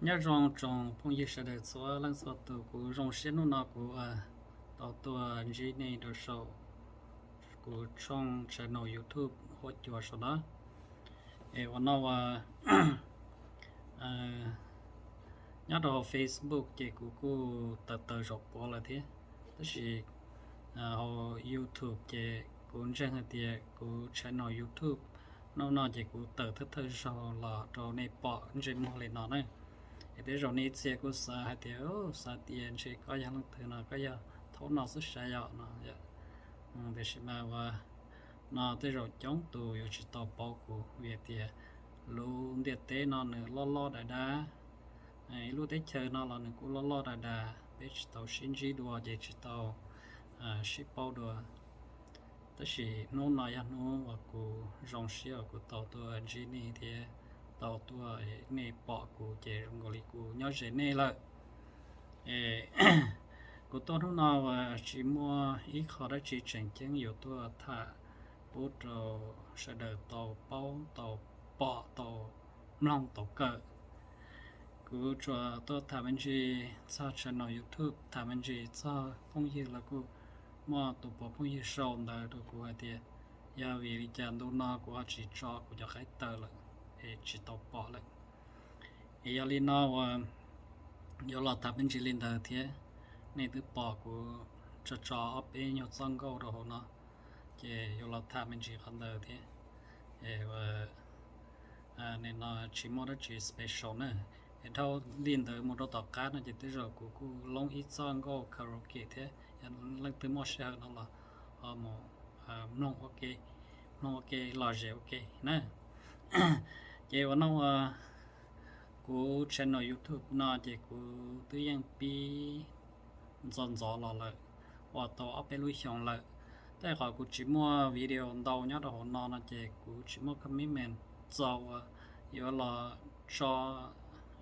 Nyob zoo tsoom phooj ywg sawv daws txhua leej txhua tus, kuv zoo siab hnub no kuv tau tuaj ntsib nej rau saum kuv tshooj channel YouTube Huab Cua saum no. Es ua no uas nyob rau hauv Facebook ces kuv kuj tawm tawm zaum puav lawm thiab, tab sis hauv YouTube ces kuv ntseeg hais tias kuv channel YouTube hnub no ces kuv tawm thawj thawj zaug los rau nej pom ntsej muag li no na. Es tej zaum nej ib txhia kuj xav hais tias, xav tias ntshe koj yog leej twg no, koj yog thaum no xwb sav yom no. Tiam sis mas uas no tej zaum coob tus yuav tsis tau paub kuv vim tias lub ntiaj teb no nws loj loj dav dav, ib lub teb chaws no los nws kuj loj loj dav dav, peb tsis tau sib ntsib dua ces tsis tau sib paub dua. Tab sis hnub no yog hnub uas kuv zoo siab uas kuv tau tuaj ntsib nej thiab tau tuaj, nej pom kuv ces zoo nkaus li kuv nyob ze nej lawm. Es kuv tuaj hnub no uas tsis muaj ib qho dab tsi tseem ceeb yuav tuaj tham pub rau sawv daws tau paub, tau pom, tau mloog, tau kawm. Kuv tsuas tuaj tham me ntsis txog channel YouTube, tham me ntsis txog phooj ywg los kuj muaj tus pov phooj ywg sau ntawv rau kuv hais tias yog vim li cas ntu no kuv ho tsis tso kuv cov qaib taws lawm es tsis tau pom lawm. Es yog li no uas yuav los tham me ntsis li ntawd thiab. Nej twb pom kuv tso tso ob peb nyuag txoj nkauj rau hauv no, ces yuav los tham me ntsis qhov ntawd thiab. Es nim no tsis muaj dab tsi special na. Es dhau li ntawd mus rau tom qab no ces tej zaum kuv kuj loob ib txoj nkauj karaoke thiab, yog leej twg muaj sij hawm no los ho mus mloog ua ke, mloog ua ke, lom zem ua ke na. Ces ua no uas kuv channel YouTube no ces kuv twb yeej pib ntxov ntxov los lawm, ua tau ob peb lub xyoos lawm. Tej qhov kuv tsis muaj video ntau nyob rau hauv no no ces kuv tsis muaj commitment txaus uas yuav los tso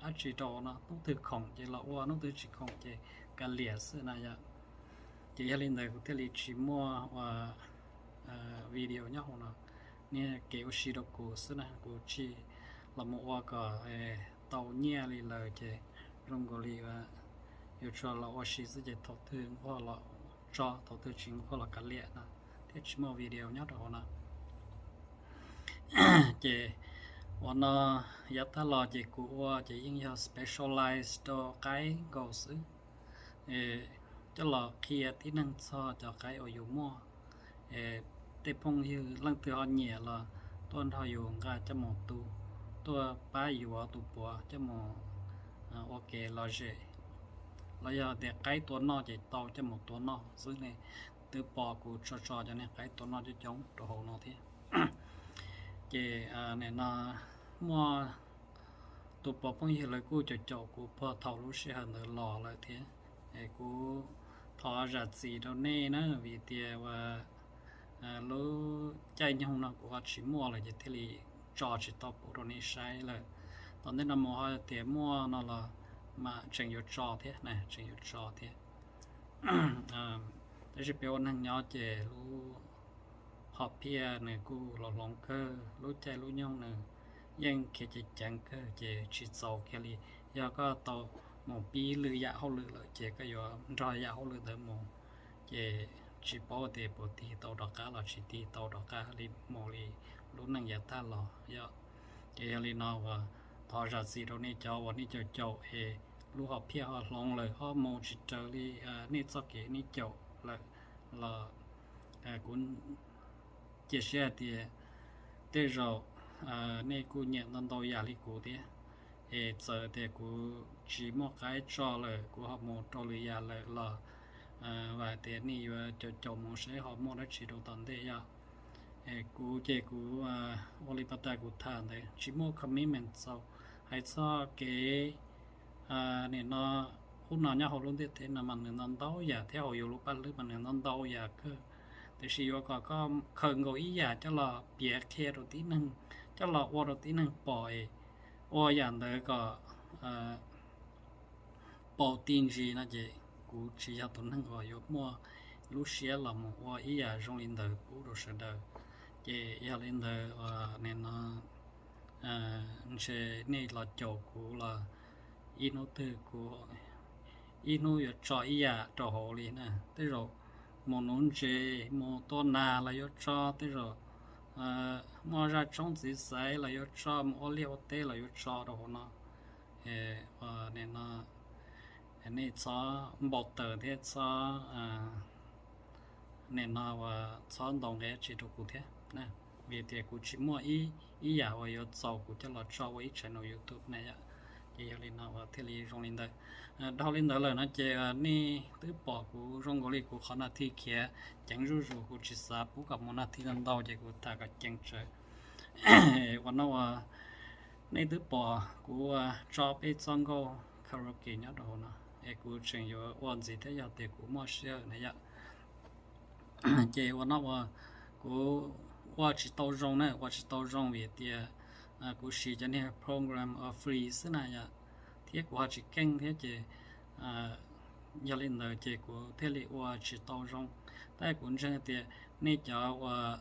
dab tsi rau no, hnub twg khoom ces los ua, hnub twg tsis khoom ces kav liam xwb na yom. Ces yog li ntawd kuv thiaj li tsis muaj ua video nyob hauv no, niag kev ua si rau kuv xwb na, kuv tsis los mus ua kom tau nyiaj li lawm ces zoo nkaus li yuav tsum los ua si xwb ces thaum twg nquag los tso, thaum twg tsis nquag los kav liam no, thiaj tsis muaj video nyob rau hauv no. Ces ua no yav tag los ces kuv ua ces yeej yog specialize rau qaib nkaus xwb, coj los qhia tib neeg txog cov qaib uas yus muaj. Tej phooj ywg leej twg ho nyiam los tuaj nrog yus nqa coj mus tu, tuaj pab yuav tus puav coj mus ua kev lom zem, los yog tias qaib tua noj ces tau coj mus tua noj xwb ne. Twb pom kuv tso tso cov niag qaib tua noj coob coob rau hauv no thiab. Ces nim no muaj tus pov phooj ywg lawv kuj caum caum kuv puag thaum lub sij hawm ntawd los lawm thiab. Es kuv thov zam txim rau nej na, vim tias uas lub caij nyoog no kuv ho tsis muaj lawm ces thiaj li tso tsis tau pub rau nej saib lawm. Tom ntej no mus ho tias muaj no los mas tseem yuav tso thiab na, tseem yuav tso thiab. Tab sis peb ua neeg nyob ces lub hom phiaj nws kuj los hloov kawg, lub caij lub nyoog nws yeej khiav ceev ceev kawg ces tsis txaus kiag li. Yog koj tau mus pib lwm yam hauj lwm lawm ces koj yuav nrog yam hauj lwm ntawd mus, ces tsis paub tias puas tig tau rov qab los tsis tig tau rov qab li mus li lub neej yav tag los yom. Ces yog li no uas thov zam txim rau nej cov uas nej caum caum es lub hom phiaj ho hloov lawm ho mus tsis raws li nej txoj kev nej caum lawm los kuv cia siab hais tias tej zaum nej kuj nyiam ntau ntau yam li kuv thiab. Es txawm tias kuv tsis muaj qaib tso lawm, kuv ho mus rau lwm yam lawm los vam tias nej yuav caum caum mus saib ho muaj dab tsi rau tom ntej yom. Kuv ces kuv ua li pas tas kuv tham ntawd tsis muaj commitment txaus. Hais txog kev nim no, ub no nyob hauv lub ntiaj teb no mas nws ntau ntau yam thiab hauv yus lub paj hlwb mas nws ntau ntau yam kawg. Tiam sis yuav kom koj khaws nkaus ib yam coj los piav qhia rau tib neeg, coj los ua rau tib neeg pom es ua yam ntawd kom paus ti ntsis no ces kuv tsis yog tus neeg uas yuav muaj lub siab los mus ua ib yam zoo li ntawd pub rau sawv daws. Ces yog li ntawd nim no ntshe nej los caum kuv los ib hnub twg kuv ib hnub yuav tso ib yam rau hauv li na. Tej zaum mus nuv ntses, mus tua nas los yuav tso, tej zaum muaj zaj tshoob ntxiv xaiv los yuav tso, mus ua liaj ua teb los yuav tso rau hauv no. Nim no nej txhob npau taws thiab txhob nim no uas txhob ntaus nqe tsi rau kuv thiab, vim tias kuv tsis muaj ib yam uas yuav txaus kuv coj los tso ua ib channel YouTube na yom. Ces yog li no uas thiaj li zoo li ntawd. Dhau li ntawd lawm no ces nej twb pom kuv zoo nkaus li kuv qhov nas thi khiav ceev zuj zus, kuv tsis xav pub kom mus nas thi ntau ntau ces kuv tham kom ceev tsawv. Ua no uas nej twb pom kuv tso peb txoj nkauj karaoke nyob rau hauv no, es kuv tseem yuav ua ntxiv thiab yog tias kuv muaj sij hawm na yom. Ces ua no uas kuv ua tsis tau zoo na, ua tsis tau zoo vim tias kuv siv cov niag program uas free xwb na yom, thiab kuv ho tsis keej thiab ces yog li ntawd ces kuv thiaj li ua tsis tau zoo. Tab kuv ntseeg tias nej cov uas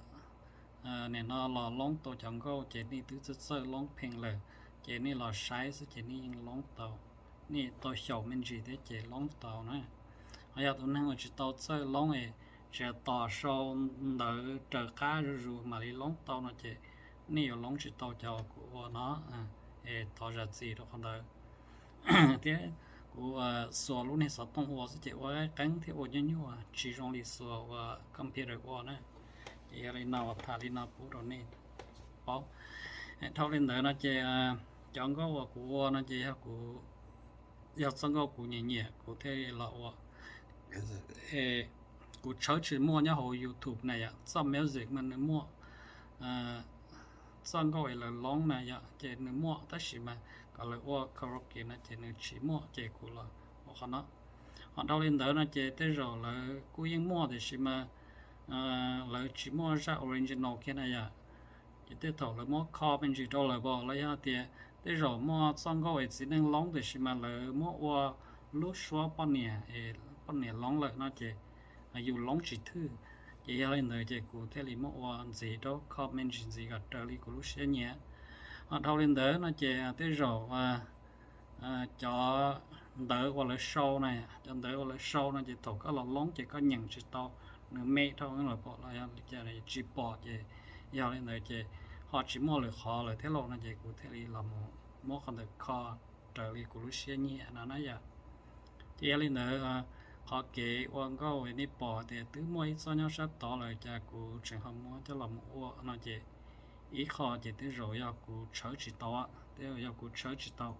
nim no los loob tau cov nkauj ces nej twb txawj txawj loob pheej lawm, ces nej los saib xwb ces nej yeej loob tau, nej tau xyaum me ntsis thiab ces loob tau na. Ho yog tus neeg uas tsis tau txawj loob es tsis tos sau ntawv raws qab zuj zus mam li loob tau no ces nej yuav loob tsis tau cov kuv ua no, es thov zam txim rau qhov ntawd. Thiab kuv xuas lub niag xov tooj ua xwb ces ua qeeb thiab ua nyuaj nyuaj tsis zoo li xuas ua computer ua na. Ces yog li no uas tham li no pub rau nej paub. Dhau li ntawd no ces cov nkauj uas kuv ua no ces yog kuv, yog txoj nkauj kuv nyiam nyiam kuv thiaj li los ua. Kuv tshawb tsis muaj nyob hauv YouTube na yom, txoj music mas nws muaj, txoj nkauj es lawv loob na yom ces nws muaj, tab sis mas kom lawv ua karaoke no ces nws tsis muaj ces kuv los ua qhov no. Ho dhau li ntawd no ces tej zaum lawv kuj yeej muaj tiam sis mas lawv tsis muaj zaj original kiag na yom. Ces tej thaum lawv muab kho me ntsis rau lawm pom los yog tias tej zaum muaj txoj nkauj es txiv neej loob tiam sis mas lawv muab ua lub suab poj niam, poj niam loob lawm no ces yus loob tsis thwj. Ces yog li ntawd ces kuv thiaj li muab ua ntxiv rau kho me ntsis ntxiv kom raws li kuv lub siab nyiam. Ho dhau li ntawd no ces tej zaum cov ntawv uas lawv sau na, cov ntawv uas lawv sau no ces thaum koj los loob ces koj nyeem tsis tau, nws me dhau lawm pom los yog li cas tsis pom ces yog li ntawd ces ho tsis muaj lwm qhov lawm thiab lauj no ces kuv thiaj li los mus muab qhov ntawd kho raws li kuv lub siab nyiam no na yom. Ces yog li ntawd qhov kev ua nkauj nej pom tias twb muaj ib txoj nyob sab tod lawm cas kuv tseem ho muab coj los mus ua no ces ib qho ces tej zaum yog kuv tshawb tsis tau, tej zaum yog kuv tshawb tsis tau.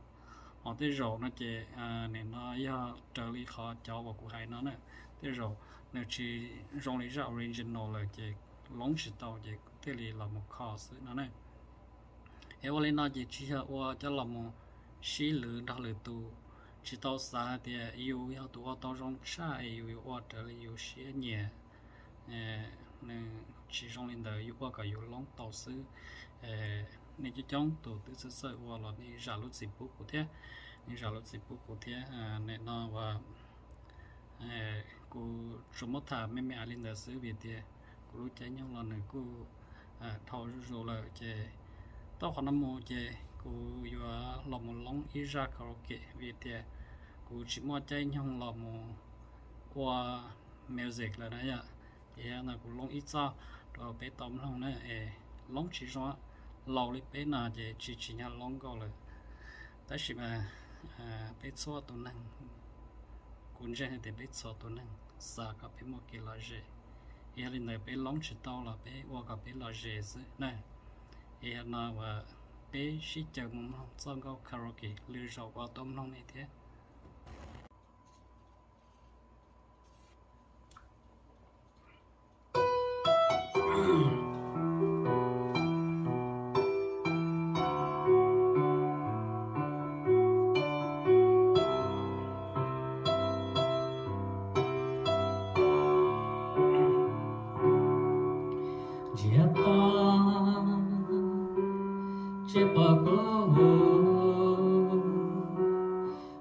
Ho tej zaum no ces nim no yog raws li qhov cov uas kuv hais no na, tej zaum nws tsis zoo li zaj original lawm ces loob tsis tau ces kuv thiaj li los mus kho xwb no na. Es ua li no ces tsis yog ua coj los mus sib lwv nrog lwm tus, tsis tau xav hais tias yus yog tus ua tau zoo tshaj es yus yuav ua raws li yus siab nyiam. Nws tsis zoo li ntawd, yus ua kom yus loob tau xwb. Nej coob coob tus twb txawj txawj ua los nej zam lub txim pub kuv thiab, nej zam lub txim pub kuv thiab. Nim no uas kuv tsuas muab tham me me li ntawd xwb vim tias kuv lub caij nyoog los nws kuj dhau zuj zus lawm ces tau qhov no mus ces kuv yuav los mus loob ib zaj karaoke vim tias kuv tsis muaj caij nyoog los mus ua music lawm na yom. Ces no kuv loob ib txoj rau peb tau mloog na, es loob tsis zoo, laus li peb no ces tsis tsim nyog loob nkauj lawm. Tab sis mas peb txhua tus neeg, kuv ntseeg hais tias peb txhua tus neeg xav kom peb muaj kev lom zem, yog li ntawd peb loob tsis tau los peb ua kom peb lom zem xwb na. Es no uas peb sib caw mus mloog txoj nkauj karaoke, lwm zaus kuv tau mloog nej thiab. Ntsiag to tsis pom koj,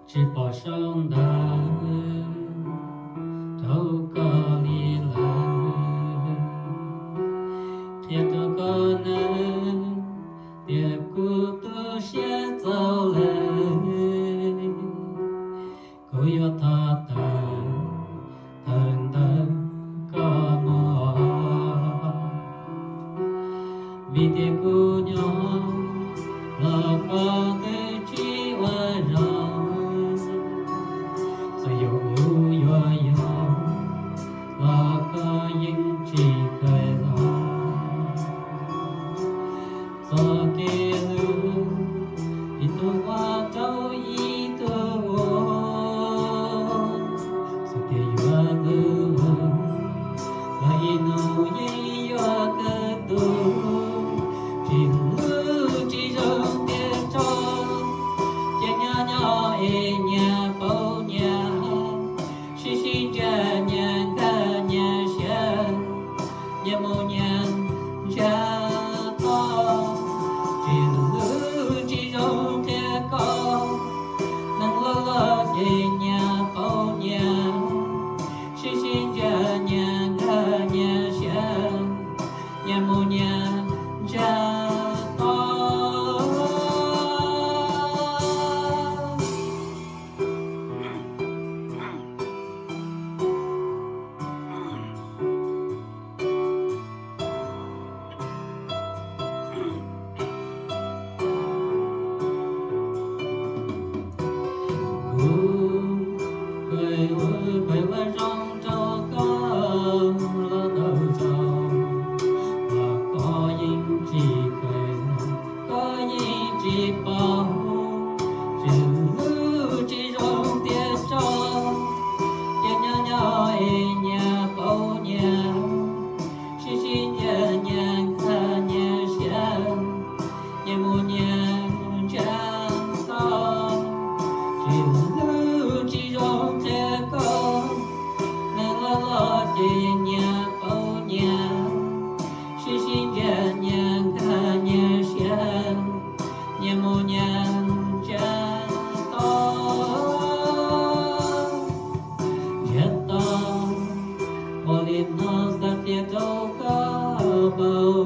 tsis pom sau ntawv rau koj li lawm. Qhia rau koj nawb, tias kuv tu siab txaus lawm. twb tsis ua zoo, txawm yuav ub yuav yau los koj yeej tsis kawm los. Txoj kev hlub ib tug ua rau ib tug ua, txawm tias yuav hlub los ib hnub yeej yuav kawg tuag. Tsis hlub tsis zoo tiag tso, ces nyob nyob es nyias paub nyias, sib sib ntsia nyias nkag nyias siab, nyias mus nyias ntsiag to. Tsis hlub tsis zoo tiag koj, neeg loj loj ces nyias paub nyias, sib sib ntsia nyias nkag nyias siab, nyias mus nyias ntsiag to. Kuv kawm ua zoo rau koj los tau txaus, los koj yeej tsis kawm, koj yeej tsis paub. Tsis hlub tsis zoo tiag tso, ces nyob nyob es nyias paub nyias, sib sib ntsia nyias nkag nyias siab, nyias mus nyias ntsiag to. Tsis hlub tsis zoo tiag koj, neeg loj loj ces nyias paub nyias, sib sib ntsia nyias nkag nyias siab, nyias mus nyias ntsiag to. Ntsiag to, ua li no xav qhia rau koj paub.